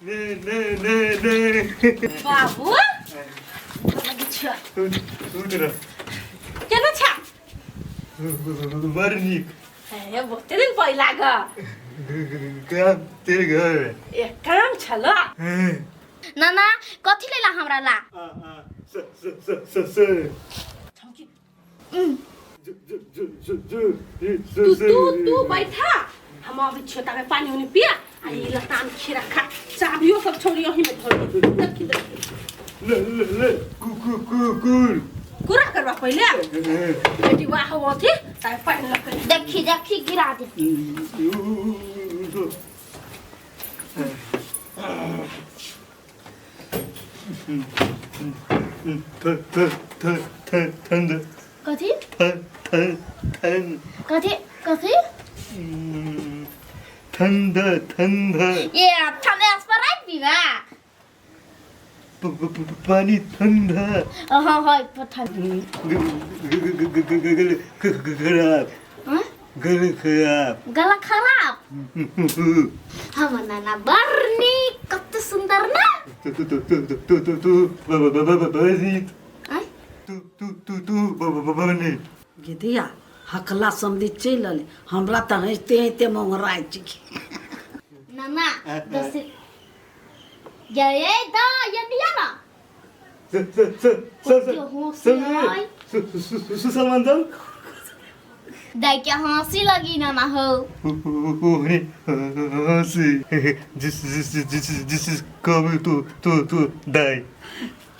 ने ने ने ने बाबू लगे छ उठ रह केना छ बड़ नीक ए बहुते दिन पहिला ग काम तेरे घर में ए काम छल नाना कथी लेला हमरा ला आ आ स स स स स छौकी जु जु जु जु जु तू तू तू बैठा हम अबै छियो ताबे पानी उनी पिया आ ई लताम खीरा खा चाबियो सब छोड़ी ओही में धर दे देखी देखी ले ले ले कु कु कु कुर कुरा करबा पहिले बेटी वाह हो थी ताबे पानी लग देखी देखी गिरा दे थ थ थ थ ठंड कथी थ थ ठंड कथी कथी ठंड ठंड ये ठंडा स्प्राइट पीबा पानी ठंडा हाँ हाँ ठंडा खराब हाँ? गला खराब गला खराब हमर नाना बड़ नीक कते सुंदर ना तू तू तू तू तू तू तू बनी आँय? तू तू तू तू बनी गिदिया हकला समझी चलि अलै हमरा तऽ हँसिते हँसिते मोंगराइ छी नाना दोसर ये दा ये दिया ना सलमान जान दाई के हंसी लगी नाना हो हंसी जिस जिस जिस जिस कभी तू तू तू दाई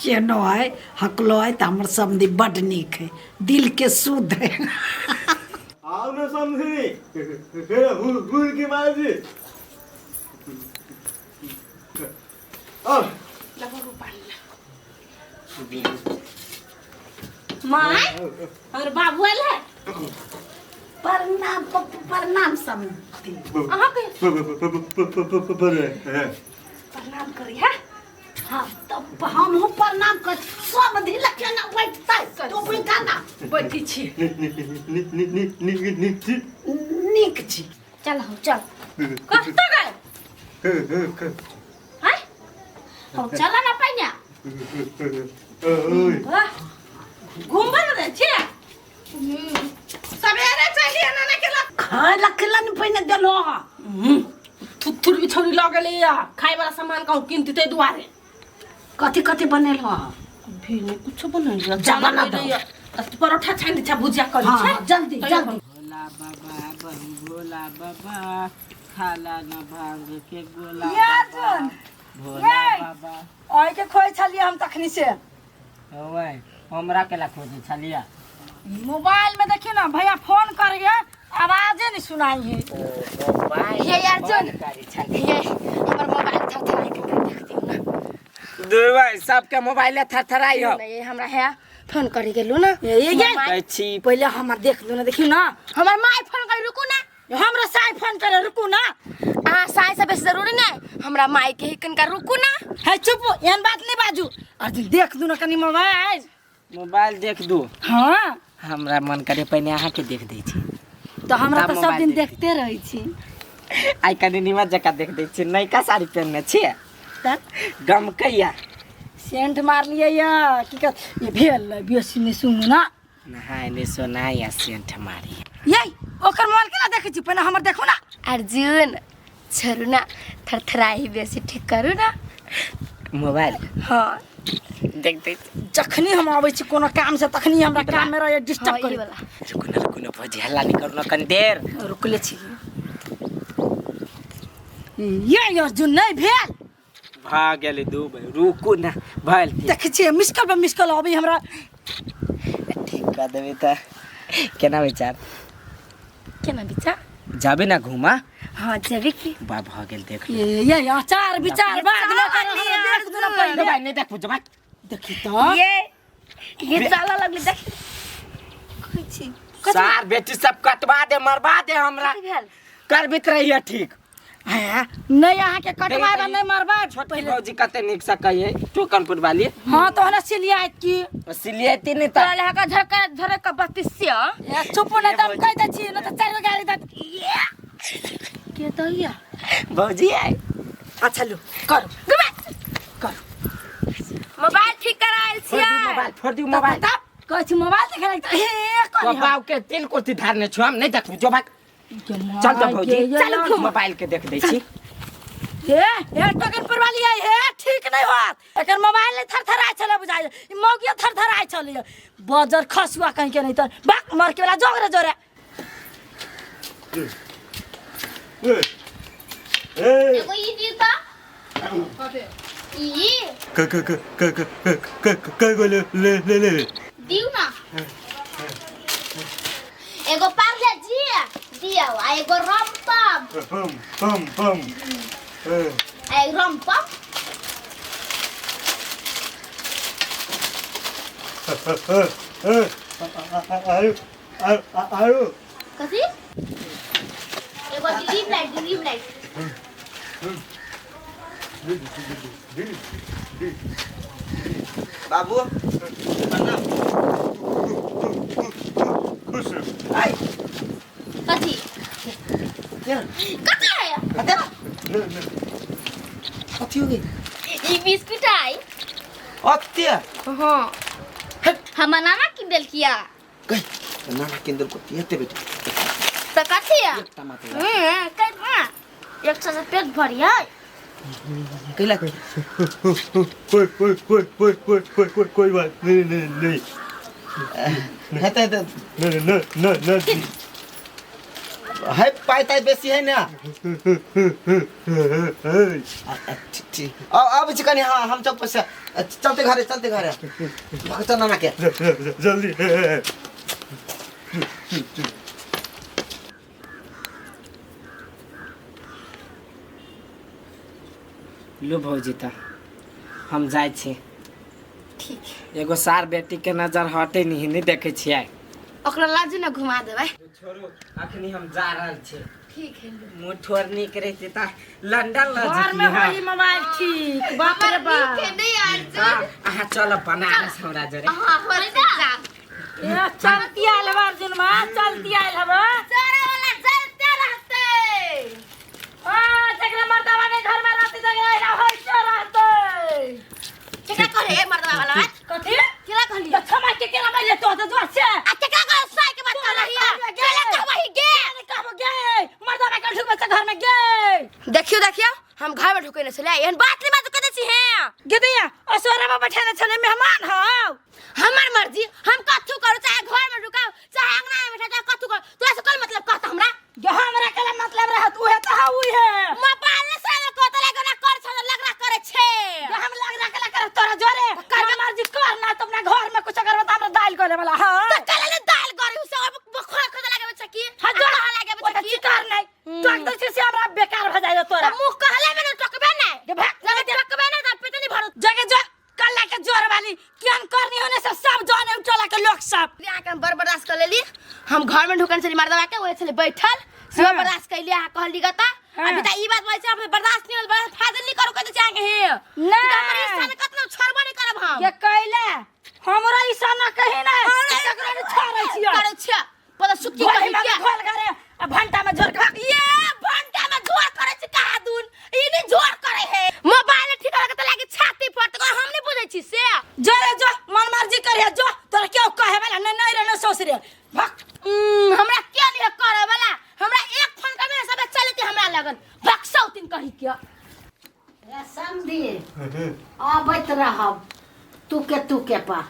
केनो है हकलो है तऽ हमर समधी बड्ड नीक है दिलके शुद्ध है आओ ना समझी भूल भूल के माजी आओ माय हमर बाबू आयल है प्रणाम प्रणाम समधी अहाँ के प्रणाम करी है हाँ तब हमहूँ प्रणाम कर समधी लग केना बैठतै तू बैठा ना बैठी छी नीक छी चल हो चल कतऽ गए हैं हो चल ना पहिने वाह घुमबे ने जाइ छियै सवेरे चलिए नाना के लग खाय ला खेला ने पहिने देलो हँ थुथुर बिछौरी लऽ गेलैया खाय वाला सामान कहूँ किनती ताहि दुआरे कथी कथी बनेलो हँ अभी नहि कुछो बनैया जा बना दो। परोठा छानि दै छै भुजिया करी हाँ, छै हाँ, जल्दी जल्दी भोला बाबा बम भोला बाबा खाला न भांग के गोला ये बाबा अर्जुन, भोला ये। बाबा ओहि के खोइ छलियै हम तखनी से ओए हमरा केला खोजे छलिया मोबाइल में देखियो ना भैया फोन करिए आवाजे नहीं सुनाई है मोबाइल ये अर्जुन। बंद करी छली ये हमर मोबाइल थरथराई के देख दियौ ना दुर्वा सबके मोबाइल थरथराई हो नहीं हमरा है फोन करी गेलू ना ये ये ये कहै छी पहले हमर देख दू ना देखियो ना हमर my phone करी रुकू ना हमरा साई फोन करे रुकू ना अहाँ साय से बेसी जरूरी नहीं हमरा माय के ही कनका रुकू ना है चुप एहन बात नहीं बाजू अर्जुन देख दू ना कनी मोबाइल मोबाइल देख दू हाँ हमरा मन करे पहिने अहाँके देख दै छी तो हमरा तब तो सब मोबाइल दिन देख। देखते रहै छी आइ कनि निमन जकाँ देख दै छी नयका साड़ी पहिनने छियै तऽ गमकैया सेंट मारलियै या की कह ये भेल बेसी नहि सुनू ना नहाय नहि सोनाय आ सेंट मारी ये ओकर मोबाइल केना देखै छी पहिने हमर देखू ना अर्जुन छोड़ू ना थरथराही बेसी ठीक करू ना मोबाइल हाँ देख दै छी। जखनी हम अबै छी कोनो काम से तखनी हमरा काम में रहै डिस्टर्ब हाँ, ई करै वाला रुकू न रुकू न भौजी हल्ला नहि करू न कनि देर रुकले छी ये अर्जुन नहि भेल भऽ गेलै दू बेर रुकू ने भैल देखै छियै मिसकल पर मिसकल अबै हमरा ठीक कऽ देबै तऽ केना विचार केना विचार जाबे ना घुमा हाँ जेबे की बा भऽ गेल देख ये ये अचार विचार बाद में कर हमरा देख दू ना पहिले भाई नहीं देखू जमा देखी तऽ ये ये चाला लगले देख कहै छी सार बेटी सब कटवा दे मरवा दे हमरा कथी भेल करबित रहिए ठीक हैं नहीं अहाँके कटवाए बा नहीं मरबा छोटी भौजी कते नीक से कहिए टोकनपुर वाली हाँ तो हमरा सिलियाइत की सिलियती नहीं त तोरा लहका झरका झरका बत्तीसिया ए चुप नहीं त हम कहि दै छी नहीं त चारि गो गाली दै के दैया भौजी आए अच्छा लू करू करू। मोबाइल ठीक करायल छियै। मोबाइल फोड़ दियौ मोबाइल। तब कहै छी मोबाइल देखे लागि तऽ हे तो करी। बाप के तिल कुर्ती धारने छौ, हम नहीं देखबू, जो भाग। चल तो भौजी, चलू चल मोबाइल के देख दै छी। हे हे टोकन पर वाली आई हे, ठीक नहीं होत। एकर मोबाइल नहीं थरथराय छले बुझाइ, ई मौगियो थरथराय छले। बजर खसुआ कहीं के नहीं त बाक मर के वाला जोगरे जोरे। ए ए एगो ई दियौ त। ई क क क क क क क क गो ले ले ले ले दियौ न। एगो पार्ले जी दियौ आ एगो रमपम। पम पम पम। ए आ एगो रमपम। ए आयो आयो। कथी? एगो ड्रीम लाइट, ड्रीम लाइट। बाबू प्रणाम। खुश आई कथी? के कथी है? कते ले ले कथी हो गई? ई बिस्कुट आई। अत्ते हाँ, हमर नाना किन देलकिया। गई नाना किंदल को एते बेटी तऽ कथी है? एकटा मात्र। कहि ना, एक सौ से पेट भरियै। कैला कोई कोई कोई कोई कोई कोई कोई कोई बात नहीं नहीं नहीं। हेते हेते नहीं नहीं नहीं नहीं। है पाई ताई बेसी है ना। ठीक अब छी कनी। हाँ हम चौक पर से चलते घरे, चलते घरे भगत नाना के जल्दी। लो भौजी त हम जाइ छी। ठीक। एगो सार बेटी के नजर हटे नहीं, नहीं देखे छियै। ओकरा लाजू ना घुमा देबै। छोड़ू, अखनी हम जा रहल छी। ठीक है। मुँह ठोर नीक रहते त लंदन ल घर में होई मोबाइल ठीक। बाप रे बाप। ठीक है नहीं अर्जुन। अहाँ चलब बनारस हमरा जरे। हाँ हो जा। ए चलती आयल हवा अर्जुन मा, चलती आयल हवा। चोरा वाला चलते रहते। आ जकरा मर्दावा नहीं घर में रहते जकरा एना होई से रहते। केकरा कहले ए मर्दावा वाला बात? कथी? केकरा कहली? त छमा के केना मारले तो त जोर से। आ केकरा कहले साई के बात कर रही है? केला कहबही गे? कहबो गे, मर्दावा के ढुकबे से घर में गे। देखियो देखियो, हम घर में ढुके न छले, एहन बात नहीं बात कह दै छी हे। गे दैया असोरा में बैठे न छले मेहमान हौ। हमर मर्जी, हम कथू करू, चाहे घर में ढुकाऊ चाहे अंगना में बैठा, चाहे कथू करू। तोरा से कोन मतलब कहत हमरा? गे हमरा केला मतलब रहत उहे त हौ उहे। मोबाइल से न कहत लगे ना कर छ लगरा करे छे। गे हम लगरा केला करब तोरा जोरे। कर मर्जी कर ना त अपना घर में कुछ करब त हमरा दाल करे वाला। हां त कले ने दाल गरी उ सब बखोर खोद लागे छै की? हां जो कह लागे ओ छै त की? चिकार नहीं टोक दै छै से हमरा बेकार भ जाय तोरा। त मुंह कहले में न टोकबे नै। गे भाग जब टोकबे नै त पेट नहीं भरत। जगे जो कल्ला के जोर वाली केन करनी होने से सब जाने उठला के लोग सब। अहाँ के हम बड़ बर्दाश्त कर लेली। हम घर में ढुकन छली मर्दवा के, ओहे छली बैठल से बर्दाश्त कैली। अहाँ कहली गता अभी त ई बात बोलै छै, हम बर्दाश्त नहीं होल, बर्दाश्त फाजिल नहीं करू कहै छै अहाँ के हे। ना। त हमर हिस्सा ने कतनो छोड़बो नहीं करब हम। के कैला हमरा ईसा ना कही ना ककरो ने छोड़ै छियै। करै छियै पता सुखी घोल कही में के घोल करे आ भंटा में झोर के। ये भंटा में झोर करै छै कहा दून, ई नहीं झोर करै है। मोबाइल ठीक लगे त लागे छाती फट हम नहीं बुझै छी से। जो रे जो मन मर्जी करे जो, तोरा क्यों कहे वाला नहीं नहीं रे न सोच रे भक। हमरा के नहीं करे वाला, हमरा एक फोन करबे सब चलते हमरा लगन भक्सौ तीन कही के। ए समधी अबैत रहब तू के पा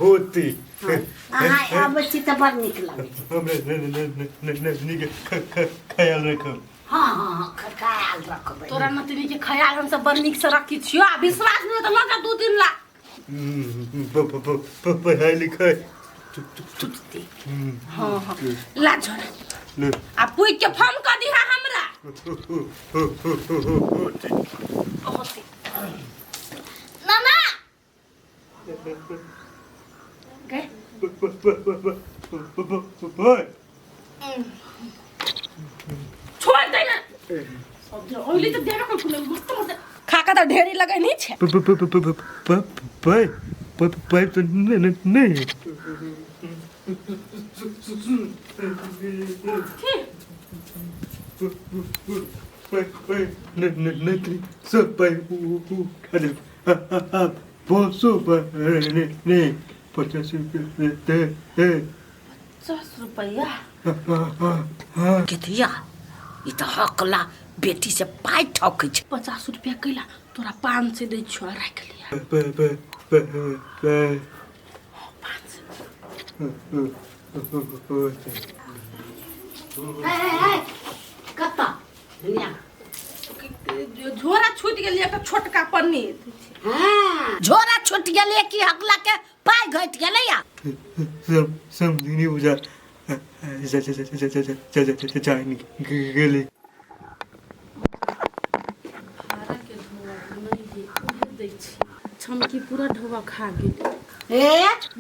होती। अहाँ आबै छी तऽ बड़ नीक लगै छै। हमरे नहीं के ख्याल रखब। हाँ हाँ हाँ ख्याल रखबै। तोरा नतनी के ख्याल हम सब बड़ नीक से रखी छियो। आ विश्वास नहीं त लगा 2 दिन ला पढ़ाई लिखाई। हाँ हाँ ला छोड़ा ले आ पुई के फोन कर दिहा हमरा। होती। होती नाना गए छोड़ दे ना ओइली त देरो को मस्त मस्त खाका त ढेरी लगै नहीं छे। पाइप तो नहीं नहीं। नकली सब पाई उठा दे 500 नहीं 50 रुपये दे दे 50 रुपया केथिया ई त हकला बेटी से पाई ठकै छै। 50 रुपया कैला तोरा 500 दै छियो राख लिया। 500 कत झोरा छूट गेल एक छोटका पन्नी। हां झोरा छूट गेल कि हकला के पाई घट गेलै या समझनी बुझा जा जा जा जा जा जा जा जा गेलै। भाड़ा के ढोआ नहीं है उहे दै छी छमकी पूरा ढोआ खा गेल। ए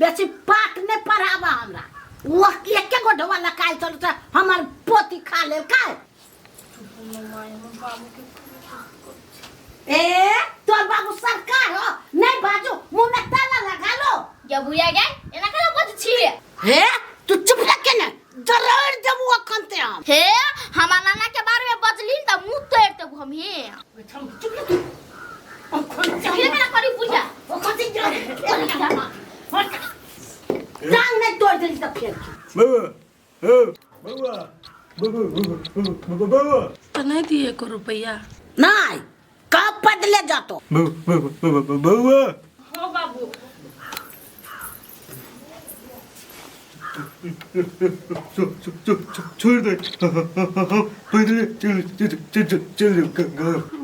बेसी पाक ने पढ़ावा हमरा वो एके गो ढोआ लकाइ चल त हमर पोती खा लेल का। ए तोर बाबू सरकार हो नहीं बाजू मुंह में ताला लगा लो। जब भुया गए एना केना बज छी हे तू चुप रह के ने जरड़ देबू अखन ते हम। हे हमार नाना के बारे में बजली त मुंह तोड़ देबू हम। हे चुप रह तू हम खोल फिर मेरा करी बुझा ओ खसी जा जान नहीं तोड़ देली त फेर बाबा ओ बाबा बाबा बाबा त नहीं दिए एको रुपया नहीं कब बदले जातो बाबा बाबा। हो बाबू छोड़ दे पहले चल चल चल चल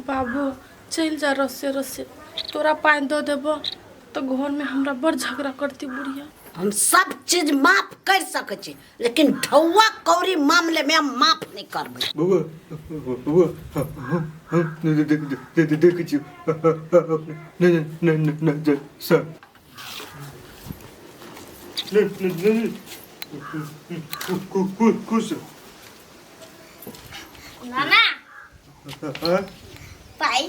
बाबू चल जा रस्से रस्से तोरा पानी दो देबो तो घर में हमरा बड़ झगड़ा करती बुढ़िया। हम सब चीज माफ कर सके छी लेकिन ढौआ कौड़ी मामले में हम माफ नहीं करबै। बाबा बाबा हम देख छी नहीं नहीं नहीं सर नहीं नहीं कुछ नाना पाई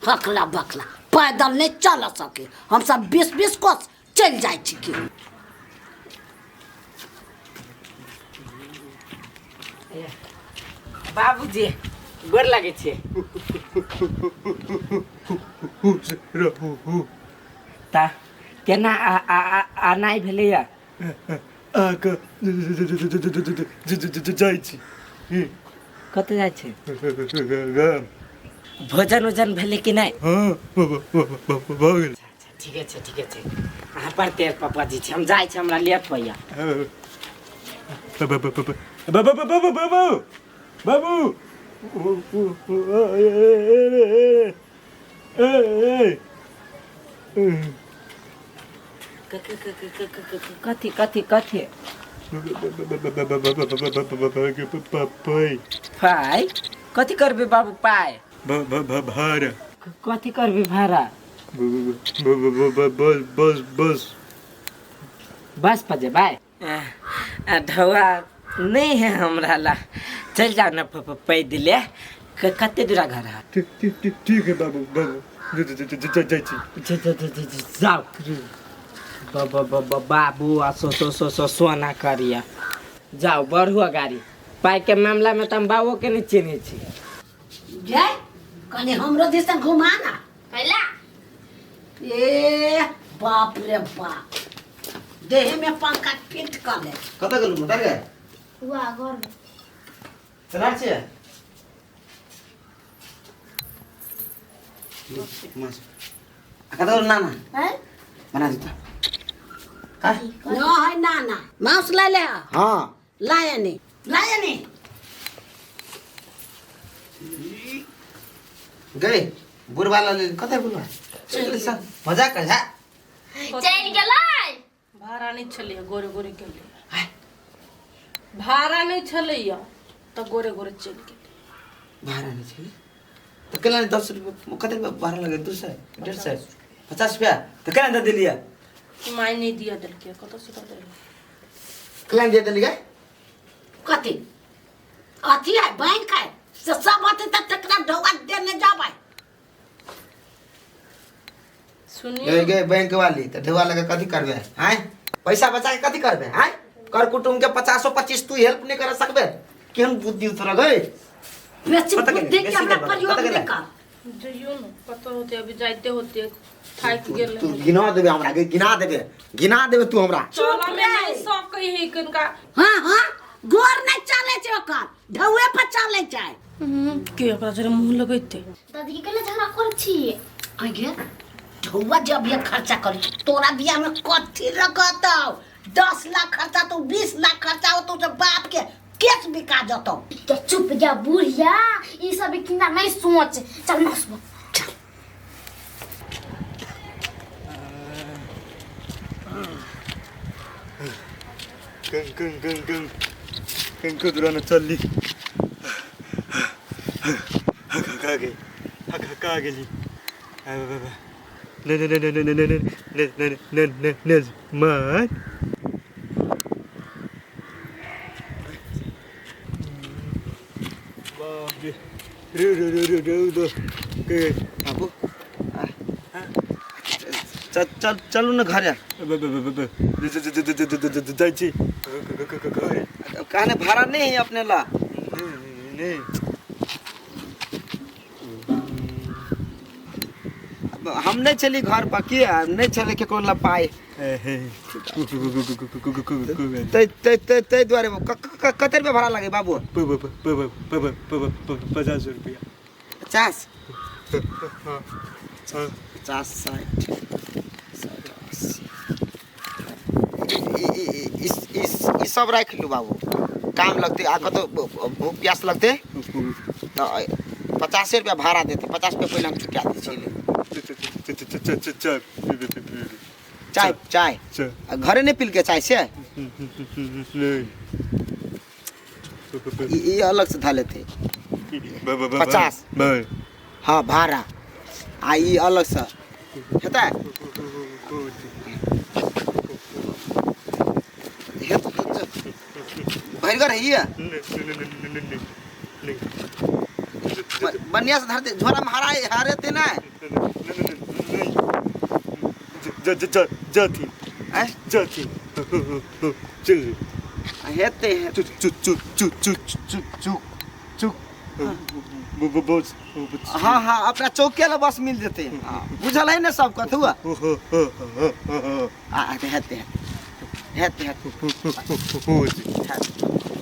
हकला बकला पैदल नहीं चल सके हम सब 20-20 कोस चल जाए छी की। बाबूजी गोर लागै छै। ता केना आनाइ भेलैया? आके जाइ छी। कतऽ जाइ छै? भोजन उजन भेलै कि नहि? हाँ भऽ गेल। ठीके छै ठीके छै। अहाँ पर तेर पापा जी छै हम जाइ छी हमरा लेट होइया। बाबू बाबू बाबू कथी कथी कथी पाइ कथी करबे बाबू पाइ भाड़ा कथी करबे भाड़ा बस बस बस बस पर जेबै ढौआ नहीं है हमरा ला चल जाओ ना पैदले कते दूरा घर है? ठीक है बाबू बाबू जाओ बाबू आ सो सो सो सो सोना करिया जाओ बढ़ू गाड़ी पाई के मामला में तुम बाबू के नहीं चिन्है छी। जय कनी हमरो दिसन घुमा ना कैला। ए बाप रे बाप देह में पंखा फिट कर ले। कत गेलु मतार गे? हुआ घर में चला छी मास कत गेलु नाना हैं बना दिता का न है नाना मांस ले ले। हां लाए नहीं लाए नहीं गए बुढ़वा ले कतै बुढ़वा चल सर मजाक कर जा चल गेलै। भाड़ा नहीं छलै गोरे गोरे गेलै भाड़ा नहीं छलै त गोरे गोरे चल गेलै। भाड़ा नहीं छलै त केना 10 रुपया कते भाड़ा लगे 200 150 50 रुपया त केना दे देलिया? माय नहीं दिया देलकै कत से the देलकै केना दे देलियै? कथी अथी है बैंक है से सब अथी त तकरा ढौआ देने जाबै। सुनिए गए गए बैंक वाली त ढौआ लगे कथी करबे हैं? पैसा बचा के कथी करबे आय कर कुटुम के पचासो पच्चीस तू हेल्प नहीं कर सकबे केहन बुद्धि उतर गए बेसी कतऽ गेलै? बुद्धि के बेसी हमरा देबऽ, प्रयोग कतऽ नहीं गेलै? कर जइयो न कतऽ होते अभी जाइते होते थाकि गेलै तू गिना देबे हमरा के गिना देबे गिना देबे तू हमरा चलऽ में नहीं सब कही है किनका हाँ हाँ गोर नहीं चले छै ओकर ढौए पर चले छै के ओकरा जरे मुंह लगैते दादी के कैला झगड़ा करै छी आगे ढौआ जब ये खर्चा करी तोरा बियाह में कथी लगतौ 10 लाख खर्चा तो 20 लाख खर्चा होतौ तो बाप के केस बिका जतौ। तो चुप जा बुढ़िया, ई सब किना नहीं सोच, चल ना सुबह चल। कं कं कं कं कं कुदराना चलली हका गेली हका गेली ने ने ने ने ने ने ने ने ने ने ने ने मन बाप रे रे रे रे रे रे रे के बाबू चल चल चलू ने घरे। जाइ छी घरे। कहने भाड़ा नहीं है अपने ला? नहीं। अब हम नहीं चली घर पर की नहीं चले केकरो ला पाई। तै तै तै तै दुआरे कते रुपया भाड़ा लगे बाबू? 50 रुपया। 50? हाँ। 50, 60, 60, 80। इस इस ई सब राखि लू बाबू, काम लगते आ कतौ भूख प्यास लगते तऽ 50 रुपया भाड़ा देते। 50 रुपया पहिले हम चुका दै छियै। चाय चाय आ घरे नहीं पीलके चाय से? नहीं। ई ई अलग से धऽ लेते 50। हाँ, भाड़ा आ ई अलग से हेतै हेतै। भरिगर है ये बढ़िया से धरते, झोरा में हरा हारेते ना। जाती। आँय? जाती चल। हेतै हेतै। चु चु चु चु चु चु चु चु बस। हाँ हाँ, अपना चौके ला बस मिल जेतै। हाँ, बुझल है ने सब कथुआ? आ हेतै हेतै हेतै हेतै। हेतै।